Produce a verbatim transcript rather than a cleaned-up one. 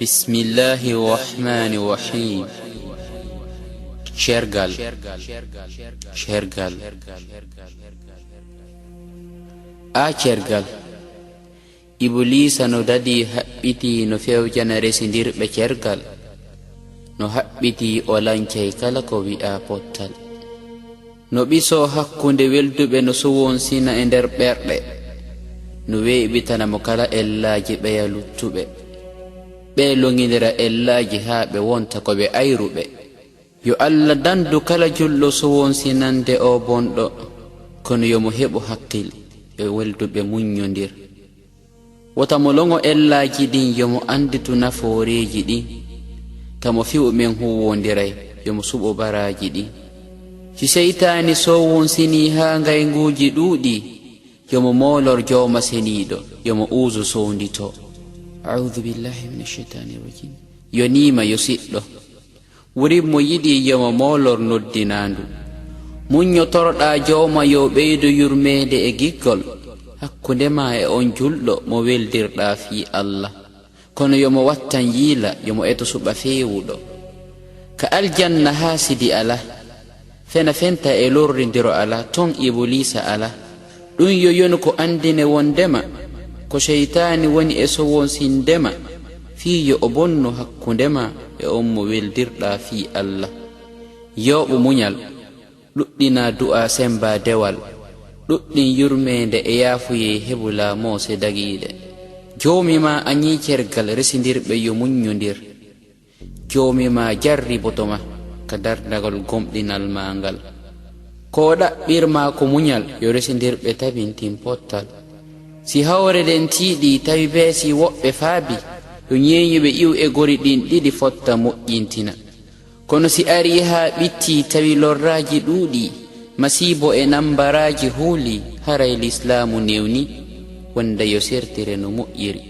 Bismillahi rahmani rahim. Cergal. Cergal. A cergal. Ibuliisa no dadii haɓɓitii no fewjana resindirɓe cergal. No haɓɓitii o lancay kala ko wi'aa pottal. No ɓisoo hakkunde welduɓe no suwonsina e nder ɓerɗe. No weeɓitana mo kala ellaaji ɓeya luttuɓe. Ɓe loŋindira ellaaji haa ɓe wonta ko ɓe ayruɓe. Yo Alla dandu kala julɗo suwonsinande o bonɗo, kono yo mo heɓu hakkil e welduɓe muññondir. Wota mo loŋo ellaaji ɗin, yo mo annditu nafooreeji ɗin. Ka mo fi'u men huuwondiray, yo mo suɓo baraaji ɗin. Si seytaani sowonsinii haa ngaynguuji ɗuuɗii, yo mo moolor Jooma Seniiɗo, yo mo uuzu sownditoo. A'uuzu billaahi mina sheytaani rajiim. Yo niima yo siɗɗo. Wurin mo yiɗi yo mo moolor noddinaandu. Muññotoroɗaa Jooma yo ɓeydu yurmeende e giggol. Hakkunde maa e on julɗo mo weldirɗaa fii Alla. Kono yo mo wattan yiila, yo mo eto suɓa feewuɗo. Ka aljanna haasidi alaa. Fena fenta e lorrindiro alaa, ton Ibuliisa alaa. Ɗun yo yonu ko anndine wonndema ko seytaani woni e sowonsindema fii yo o bonnu hakkunde maa e on mo weldirɗaa fii Alla. Yooɓu muñal, ɗuɗɗinaa du'aa semmbaa dewal, ɗuɗɗin yurmeende e yaafuyee heɓu laamoose dagiiɗe. Joomi maa añii cergal resindirɓe yo muññondir. Joomi maa jarriboto ma ka darndagol gomɗinal maa ngal. Ko o ɗaɓɓir maa ko muñal yo resindirɓe tabintin pottal. Si hawre nden tiiɗii tawi beesii woɓɓe faabi, yo ñeeñuɓe iw e gori ɗin ɗiɗi fotta moƴƴintina. Kono si arii haa ɓittii tawi lorraaji ɗuuɗii, masiibo e nambaraaji huulii, haray lislaamu newni wonde yo sertire no moƴƴiri.